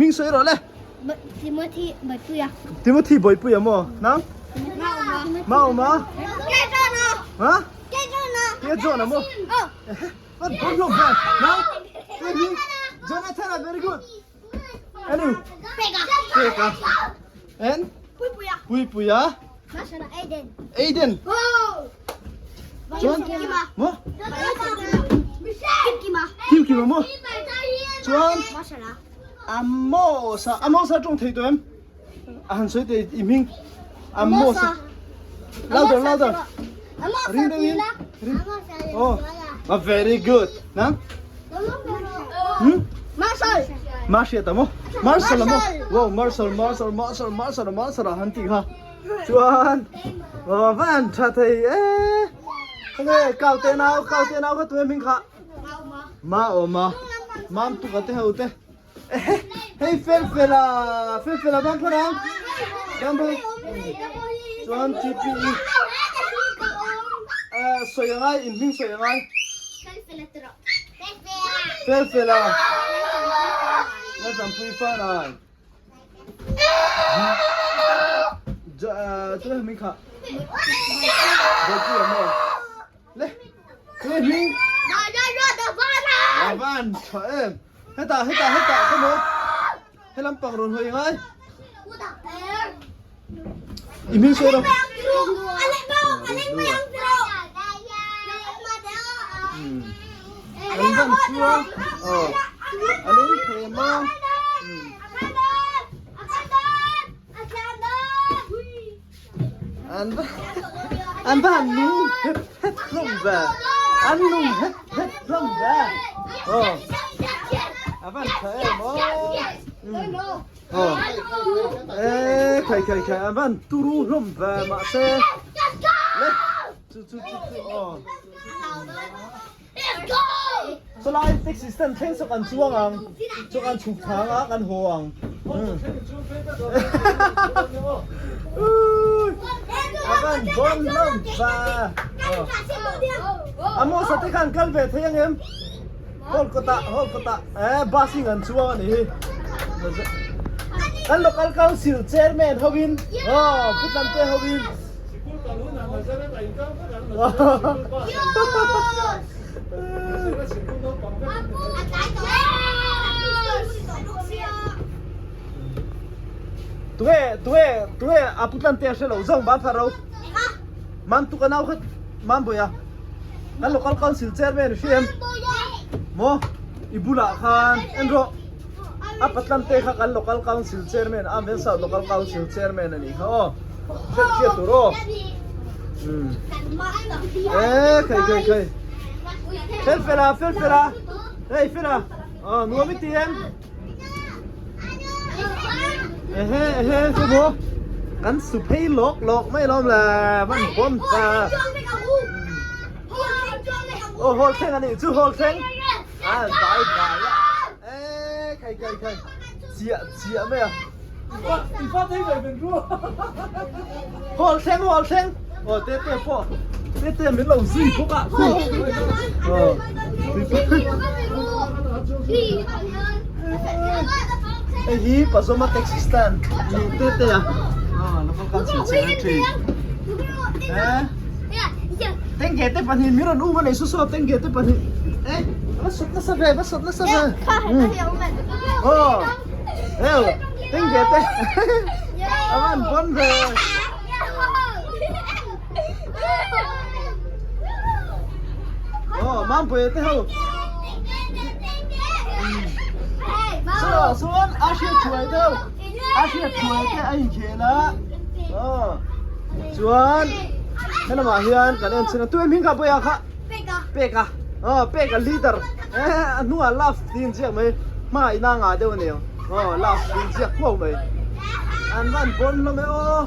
Hming sawi rawh le. Timothy Bawipuia. Timothy Bawipuia maw? Nang? Mauma. Mauma. Ke John-a. Ha? Ke John-a. Ke John-a maw? Oh. Van bon hlawm ve. Nang? Ke hming? Jonathan-a very good. Anu? Peka. Peka. En? Puipuia. Puipuia. Masala Aiden. Aiden. Oh. Chuan? Kima. Maw? Kim Kima. Kim Kima maw? Chuan? Masala. Amosa, Amosa tawng thei tawh em? A han sawi teh i hming. Amosa. Louder, louder. Ring deuh in. Ring. Oh, ah, very good. Nang? Hmm? Marshall. Marshall ta mo? Marshall mo? Wow, Marshall, Marshall, Marshall, Marshall, Marshall a han ti kha. Chuan, oh, van tha thei e. Khawnge, kau te nau, kau te nau kha tu em hming kha? Ma awm a, mam tuk a te ho te. Ehe, hei fel fel a, fel fel a ban phawt ang. Ban phawt. Chuan TPE. Eh, sawi angai, in hming sawi angai. Fel fel a. La zampui fan ai. Chu hming kha. Bawlpui a maw. Le, chu hming. Lavan tha em. Hetah, hetah, hetah ka maw. He lampang rawn hawi ngai. I hming sawi rawh. An van chua. Oh. A leng thei maw. An va an va han nung het het hlawm ve. An nung het het hlawm ve. Aw. A van tha em aw. Aw. E khai khai khai an van turu hlawm ve mahse. Le chu chu chu chu aw. Chulai taxi stand thleng saw kan chuang ang, chuan kan chhuk thla ang a, kan haw ang. A van bon hlawm va. A Mosa te khan kal ve thei ang em? Hall kawtah, hall kawtah, eh bus in an chuang a nih hi. Kan local council chairman hovin, aw Pu Tlante hovin. Tunge tunge tunge a pu tlan te a hre lo zawng ban phar ro man tuk a nau kha man bawih a kan local council chairman i hria em maw i bulah khan en rawh A patlan te kha kan local council chairman a Amen South local council chairman a nih kha aw hriat hriat tur aw umm e khai khai khai fel fel a fel fel a hei fel a aw nuam i ti em ehe ehe chu maw kan su phei lawk lawk mai alawm le van pawn ta aw hall thleng a nih chu hall thleng a vai vai a. Ê khai khai khai chiah chiah mai a I fa thei ve ben ru Hall thleng hall thleng aw te te pawh te te min lo zui bawk a khu aw hei hi Pazoma taxi stand ni te te a aw local council secretary eh Tengge te pahnih min rawn um a nei su saw tengge te pahnih eh va sawt nasa ve va sawt nasa ve aw heo tengge te a van pawn ve aw mampuia te ho saw chuan a hriat thuai te ho a hriat thuai te a inkhel a aw chuan helamah hian kan en chhin a tu em hming kha pawih ah kha peka aw peka leader eh a hnungah love tih in ziak mai hmaah ina ngah deuh a ni ang aw love tih in ziak kuau mai an van bawn hlawm e aw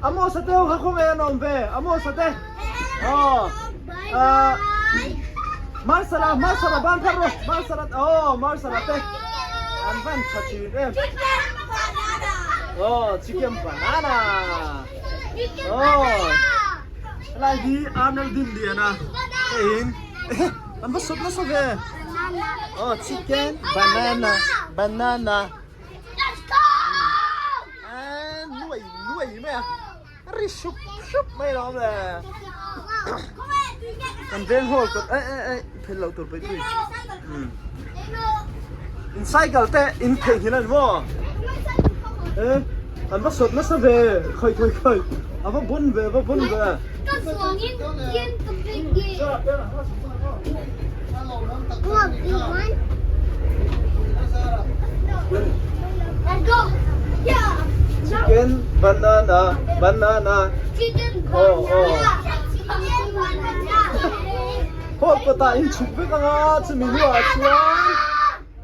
Amos a te ho kha khawngaih an awm ve Amos a te aw ah Marcel a Marcel a ban phar rawh Marcel a aw Marcel a te an van tha thin em aw chicken banana aw helai hi Arnold din lian a hei in an va sawt nasa ve aw chicken banana banana. uai mai a a ri sup sup mai alawm le kan veng hall kawt eh eh eh phel loh tur pui pui umm in cycle te in theihnghilh a ni maw eh an va sawt nasa ve khawi khawi khawi a va bawn ve a va bawn ve. Chicken banana banana oh oh Hall kawtah in chhuk vek anga chumi hnuah chuan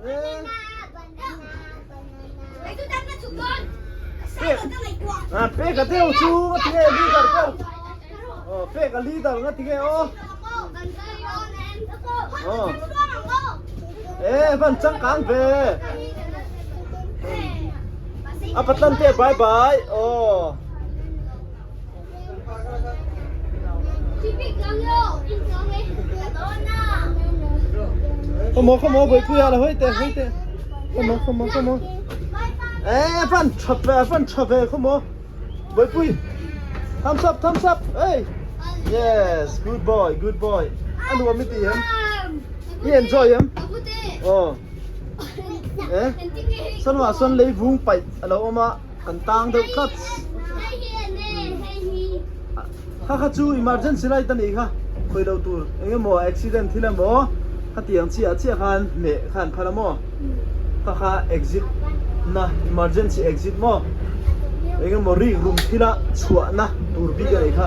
eh pek pek a deuh chu a ti nge leader pawh aw pek a leader nga ti nge aw aw eh van changkang ve a patlan te bye bye aw Come on, come on, bawihpuia la hawi teh, hawi teh. Come on, come on, come on. Eh, van tha ve, van tha ve, come on. Bawihpui. Thumbs up, thumbs up. Hey. Yes, good boy, good boy. A nuam i ti em? I enjoy em? Oh. Eh? Sanwa sawn leivung paih a lo awm a. Kan tang deuh tlat. Kha kha chu emergency light a nih kha. Khawi lo tur eng emaw accident thil emaw khatiang chiah chiah khan hmeh kha an phal a maw. Kha kha exit na emergency exit maw eng emaw rik rum thila chhuahna tur bik a nih kha.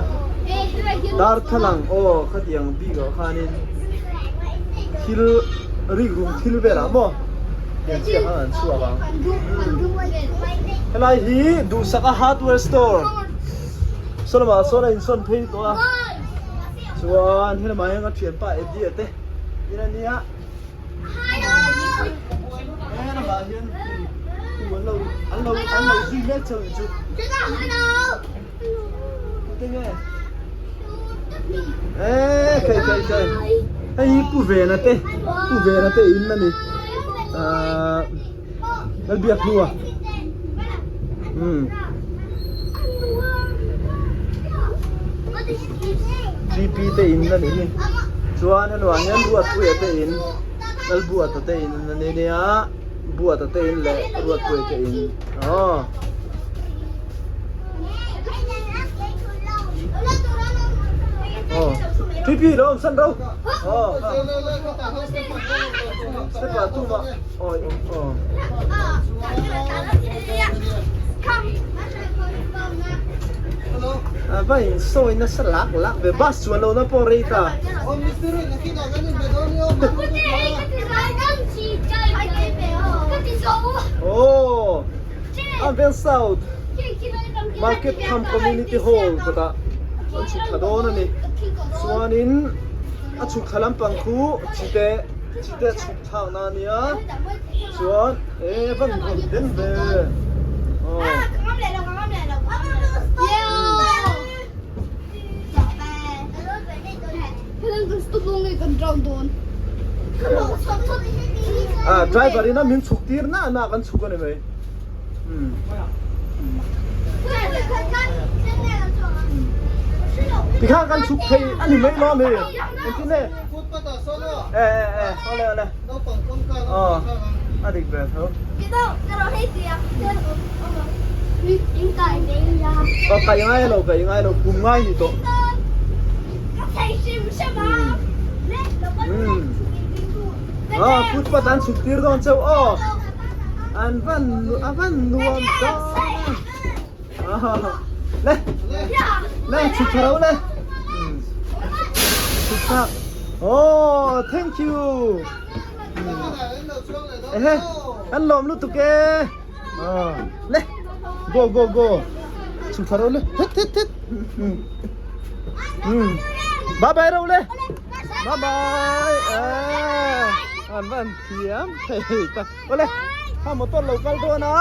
Darthlalang aw khatiang bik ah khanin thil rik rum thil velah maw. Tiang chiah khan an chhuak ang. Helai hi Duhsaka hardware store saw lamah sawn a insawn phei tawh a chuan helamah hian ka thianpa Eddie a te in a nia helamah hian thu an lo an lo an lo zui mek chauh chu tute nge eh khei khei khei hei hi pu vena te pu vena te in a ni ahh Lalbiak hnua umm GP te in a nih hi chuan henu ah hian Ruatpuia te in Lalbuata te in a ni nia Buata te in leh Ruatpuia te in aw. Aw GP lo awm san ro aw step ah tum ah awi awm aw. A va in sawi nasa lak lak ve bus chuan lo na pawh rei ta. Aw Anvel South Market Tham Community Hall kawtah an chhuk thla dawn a ni. Chuanin a chhuk thla lampang khu chite chite chhuk thlak na a nia chuan e van rawn den ve aw. Ah driver in a min chhuk tir na na kan chhuk a ni mai. Tikhan kan chhuk thei a ni mai lo a mi engtin nge e e e awle awle aw a dik ve tho aw kaih ngai lo kaih ngai lo kum ngai ni tawh aw footpath an chhuk tir dawn chauh aw an van a van nuam dawn a le le chhuk tha ro le chhuk thlak oh thank you ehe an lawm lutuk e le go go go chhuk tha ro le het het het bye bye ro le bye bye an van thiam thei tak awle kha motor lo kal dawn a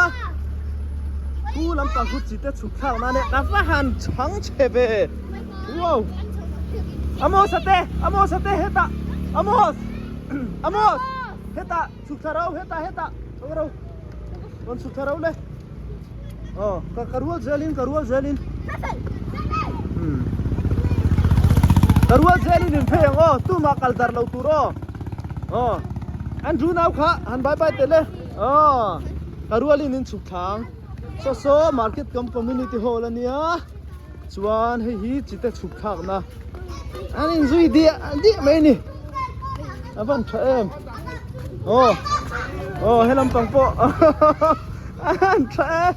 thu lampang khu chi te chhuk thlak nan e ka va han chhang chhe ve wow Amos ate Amos ate hetah Amos Amos hetah chhuk thla ro hetah hetah chho ro rawn chhuk thla ro le. Aw ka ka rual zelin ka rual zelin. Hmm. Ka rual zelin in phei ang aw tumah kal dar lo tur aw. Aw Andrew nau kha han bye bye tel e. Aw ka rualin in chhuk thlang. Saw saw market kam community hall ania chuan hei hi chite chhuk thlakna an inzui diah diah mai a ni a van tha em aw aw helam pang pawh an tha e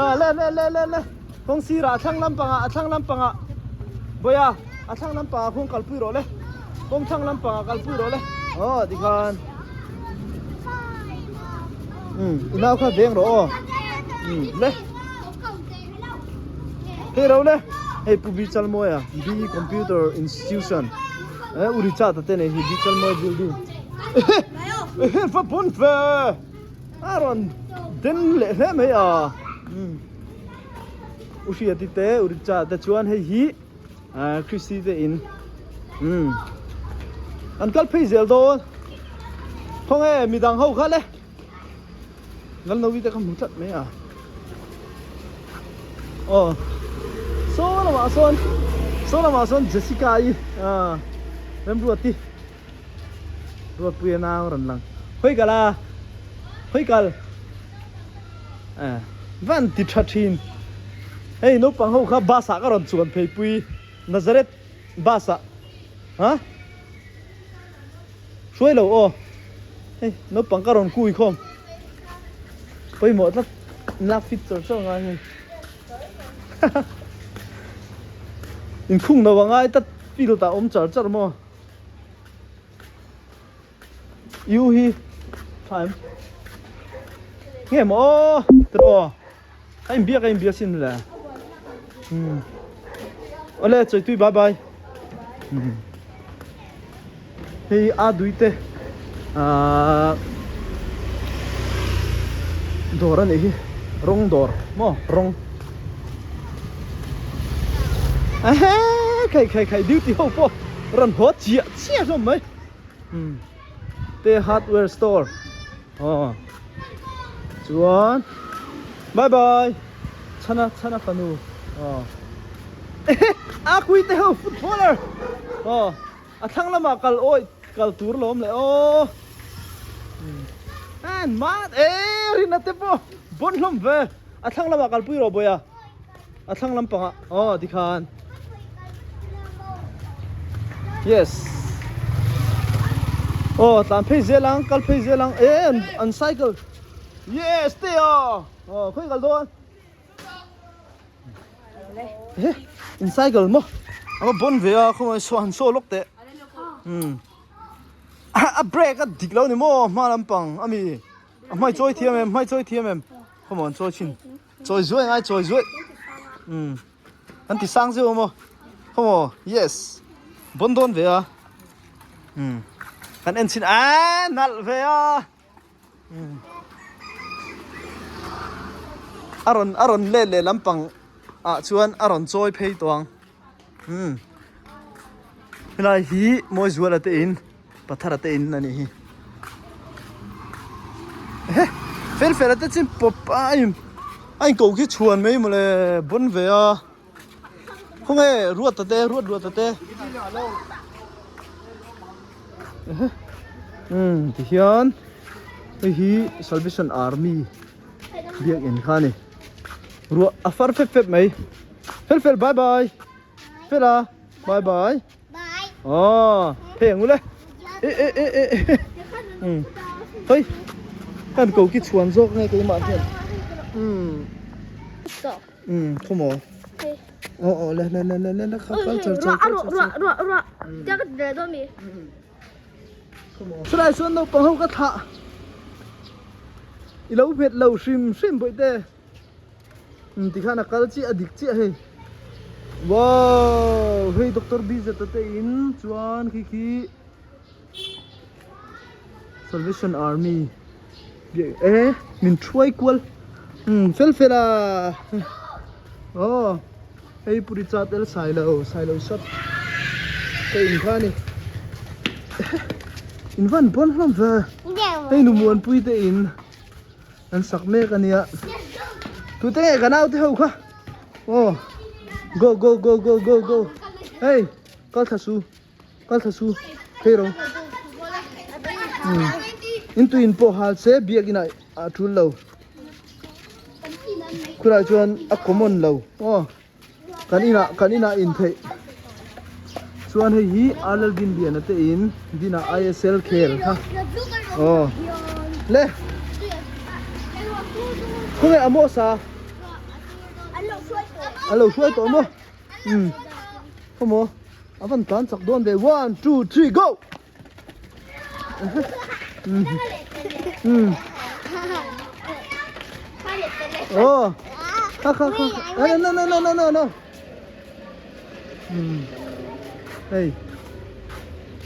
aw le le le le le kawng sirah a thlang lampangah a thlang lampangah bawia a thlang lampangah khuan kalpui rawh le kawng thlang lampangah kalpui rawh le aw tikhan. Um i nau kha veng rawh aw um le hei ro le hei pu bi chalmawia b computer institution eh uri cha ta te nei hi bi chalmawi building ehe fa pun fe a rawn den leh hle mai a um u hria ti te uri cha te chuan hei hi Ah, Christy te in. Um. An kal phei zel dawn. Khawng e, midang ho kha le. Lal novi te kha hmu tlat mai a. Oh. Saw lamah sawn. Saw lamah sawn Jessica i. Ah. Remruati. Ruatpuia nau rawn lang. Hawi kal a. Hawi kal. Eh, van ti tha thin. Hei naupang ho kha bus ah ka rawn chuan phei pui. Nazareth bus ah. Ha? Hruai lo aw. Hei naupang ka rawn kui khawm. Pawimawh tlat lak fit chawr chawr ngai hei. Inkhung no angai tlat field ah awm char char maw. U hi tha em nge maw aw tiraw aw a inbiak a inbiak sin le um awle chawitui bye bye um hei a dui te ahh dawr a nih hi rawng dawr maw rawng ehe khai khai khai duty ho pawh rawn haw chiah chiah hlawm mai. Umm te hardware store aw chuan bye bye chhana chhana fanu aw ehe a kui te ho footballer aw a thlang lamah kal awih kal tur lawm leh aw umm an mat e rina te pawh bawn hlawm ve a thlang lamah kalpui rawh bawih a. A thlang lampangah aw tikhan yes aw tlan phei zel ang kal phei zel ang e an cycle yes te aw aw khawi kal dawn he in cycle maw a va bawn ve a khawngaih saw han saw lawk teh um a brake a dik lo ni maw hma lampang ami a hmai chawi thiam em hmai chawi thiam em khawmaw an chawi thin. Chawi zuai ngai chawi zuai. Um. An ti sang zeuh maw. Khawmaw. Yes. Bon dawn ve a. Um. Kan en chin a nalh ve a. Um. A rawn a rawn let leh lampang ah chuan a rawn chawi phei tawh ang. Um. Helai hi Mawizuala te in Pathara te in a nih hi. Ehe fel fel a te chin pawp a in a in ko khi chhuan mai mawle bawn ve a khawnge ruata te ruat ruata te ehe umm tihian hei hi salvation army biakin kha a ni ruah a far fep fep mai fel fel bye bye fela bye bye. Aw hei ang ule e e e e um hei kan ko ki chhuan zawk nge keimah hian um um khawmaw aw aw le le le le le le kha kal char char kal char char chulai chuan naupang ho ka thlah i lo hmet lo hrim hrim bawihte. Um tikhan a kal chiah a dik chiah hei wow hei doctor BZ a te in chuan khi khi salvation army e min thuai kual um fel fel a aw hei puri chat el sailo sailo shop te in kha ani in van bawn hlawm ve hei nu muanpui te in. An sak mek a nia. Tute nge ka naute ho kha aw go go go go go go hei kal thla su kal thla su phei ro in tuin pawh hal se biakin ah a tul lo khulai chuan a common lo aw kan inah kan inah in theih chuan hei hi Arlel Dinliana te in dinah ISL khel kha aw le khawnge Amosa a lo hruai tawh maw umm khawmaw a van tlan chak dawn ve one two three go. Oh, kha kha kha. No no no no no no. Hey.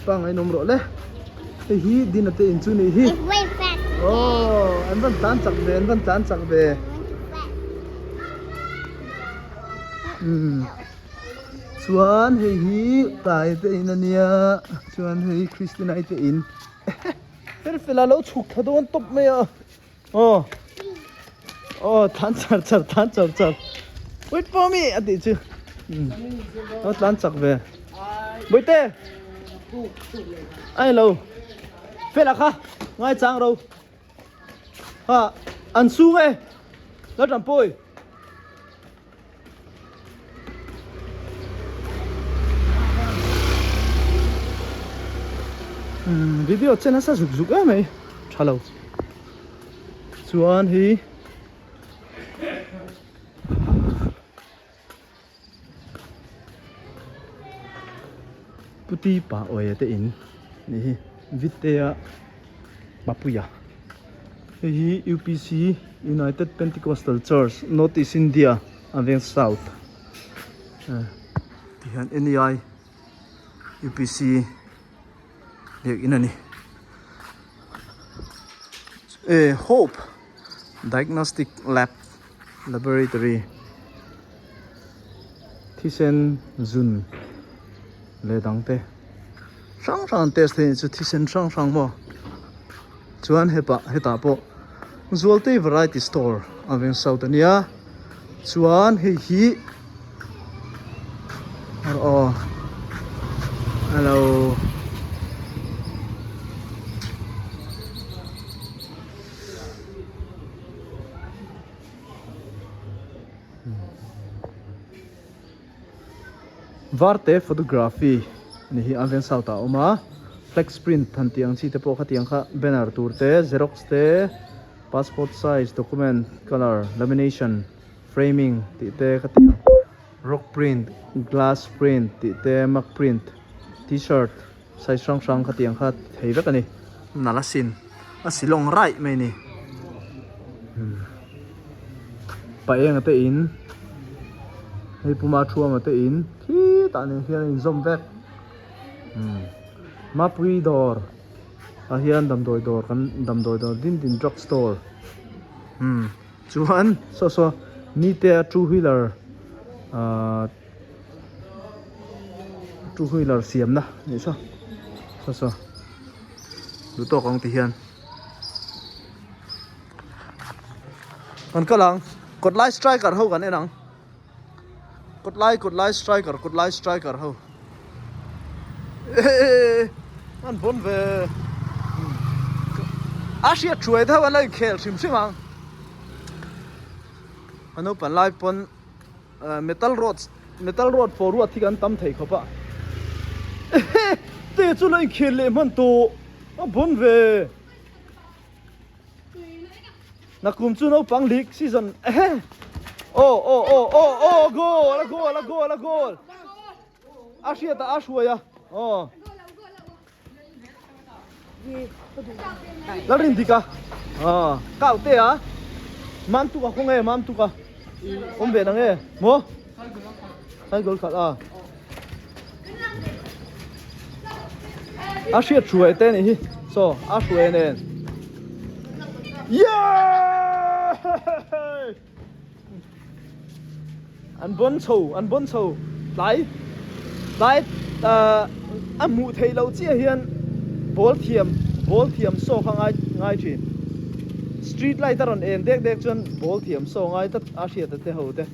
Pang ai nom ro le. Hei hi din ate in chu ni hi. Oh, an van tlan chak ve, an van tlan chak ve. Chuan hei hi tlai te in a nia chuan hei Christina te in fel fel a lo chhuk thla dawn tawp mai a aw aw tlan char char tlan char char wait for me a tih chu lo tlan chak ve bawihte a ni lo fel a kha ngai chang ro ha an sung e lo tanpui. Video che nasa zuk zuk em mai tha lo chuan hi puti pa awia te in ni hi vitea papuia hei hi upc united pentecostal church north east india a veng south ti hian nei upc biakinn a ni eh hope diagnostic lab laboratory thisen zun leh dang te hrang hrang an test thei a nih chu thisen hrang hrang maw chuan hepa hetah pawh Zualtei variety store a veng south a nia chuan hei hi aw hello. Varte photography ni hi a veng south ah a awm a flex print han tih ang chi te pawh khatiang kha banner tur te xerox te passport size document colour lamination framing tih te khatiang rock print glass print tih te mug print tshirt size hrang hrang khatiang kha thei vek a ni nalh a sin a silawng raih mai a ni pa enga te in hei puma thuama te in khitah nen hian a inzawm vek mapui dawr ah hian damdawi dawr kan damdawi dawr din din drug store chuan saw saw nite a two wheeler ahh. Two wheeler siamna nih saw saw saw duh tawk ang ti hian kan kal ang kawt lai striker ho kan en ang kawt lai kawt lai striker kawt lai striker ho ehe an bawn ve a hriat thuai deuh an lo inkhel hrim hrim ang a naupang lai pawn. Metal rod metal rod forward hi kan tam thei khawp a ehe te chu lo inkhel leh hman tawh a bawn ve nakum chu naupang league season ehe aw aw aw aw aw goal a goal a goal a goal a hriat a a hruai a aw. Lalrin dik a kau te a mam tuk a khaw nge mam tuk a awm ve nang e maw sai goal khat a a hriat hruai te nih hi saw a hruai nen yeah An bawn chho an bawn chho tlai tlai ahh a hmuh theih loh chiah hian ball thiam ball thiam saw kha ngai ngai thin. Street light a rawn en dek dek chuan ball thiam saw ngai tlat a hriat a te ho te.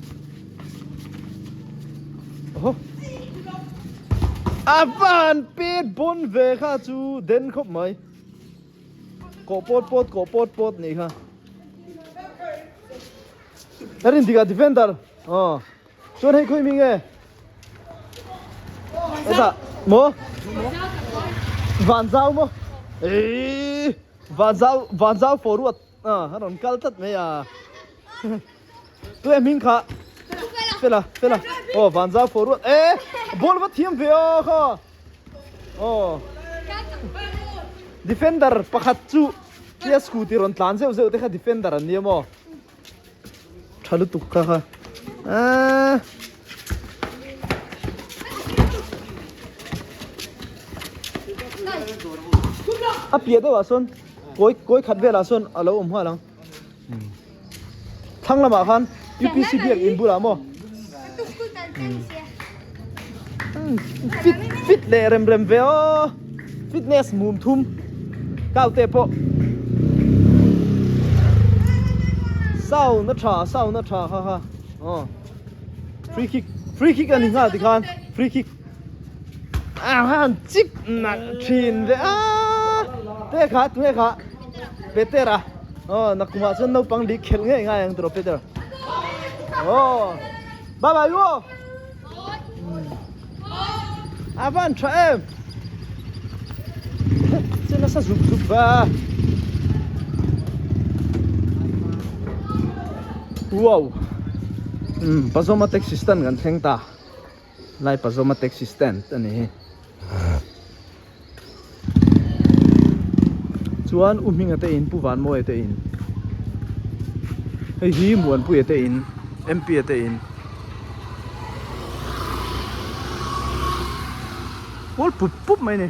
Oho. A van pet bon ve kha chu den khawp mai. Kawh pawt pawt kawh pawt pawt nih kha. Ka rin tikah defender. Aw. Chuan hei khawi mi nge? Hetah maw? Van zau maw? Eii van zau van zau forward a a rawn kal tlat mai a. Tu e hming kha? Fela fela. Aw van zau forward e ball va thiam ve aw kha. Aw defender pakhat chu tia scooty rawn tlan zeuh zeuh te kha defender an nia maw? Tha lutuk kha kha. Aaa. A piah deuhah sawn kawi kawi khat velah sawn a lo awm nghal ang. Thlang lamah khan UPC biak in bulah maw? Fit fit leh rem rem ve aw. Fitness mum thum kau te pawh sound a tha sound a tha kha kha aw free kick free kick a ni nghal tikhan free kick a han chip nak thin ve a te kha tunge kha Peter a aw nakumah chuan naupang dik khelh ngei ngai ang tawh Peter aw bye bye u A van tha em. Che nasa zup zup va. Wow. Um Pazoma taxi stand kan thleng ta. Lai Pazoma taxi stand ani hi. Chuan U Hminga te in Pu Vanmawia te in. Hei hi Muanpuia te in MP a te in. Pawl pup pup mai a ni.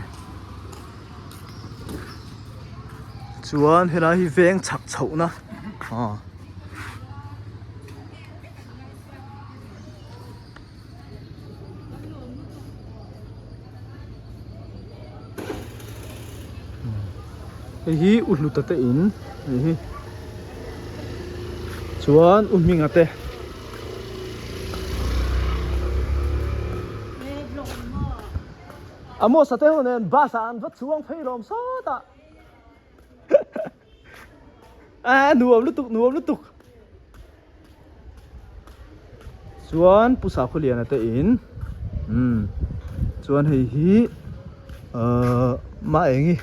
Chuan helai hi veng chhak chhohna aw. Hei hi u hluta te in hei hi chuan u hminga te Amos a te ho nen bus ah an va chuang phei lawm sawt a a nuam lutuk nuam lutuk chuan pu Sakhualiana te in umm chuan hei hi ahh Maengi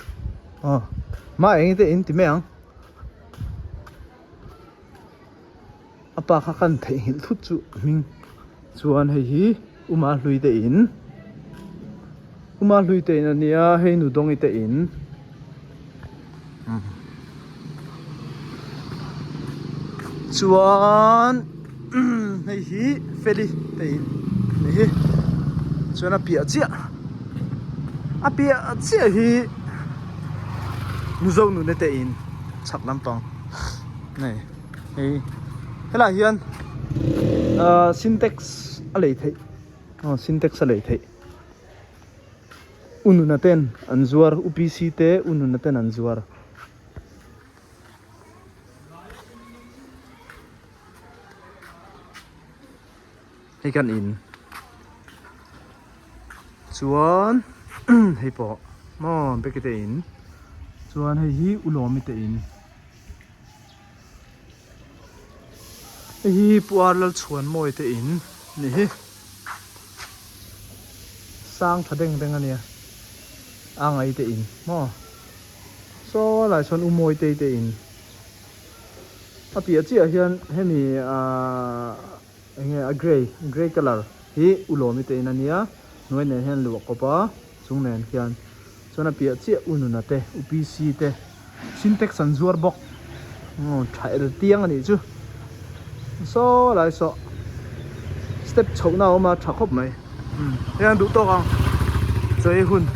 aw Maengi te in ti mai ang a pa kha kan theihnghilh thut chu hming chuan hei hi Uma hlui te in Uma hlui te in a nia hei nu dawngi te in chuan hei hi feli te in ni hi chuan a piah chiah a piah chiah hi mizo nune te in chhak lampang nei hei helaiah hian ahh sintex a lei theih aw sintex a lei theih. U nuna ten an zuar U PC te U nuna ten an zuar. Hei kan in chuan hei pawh maw Becky te in chuan hei hi U Lawmi te in hei hi Pu Ar Lalchhuanmawia te in ni hi. Sang tha deng deng a nia a ngai te in maw saw lai sawn u mawi te te in a piah chiah hian hemi ahh eng nge a grey grey colour hi u lawmi te in a nia hnuai nen hian luah kawp a chung nen khian chuan a piah chiah u nuna te u PC te sintex an zuar bawk aw tha el tiang a nih chu saw lai saw step chhoh na a awm a tha khawp mai umm hei an duh tawk ang chawi hun.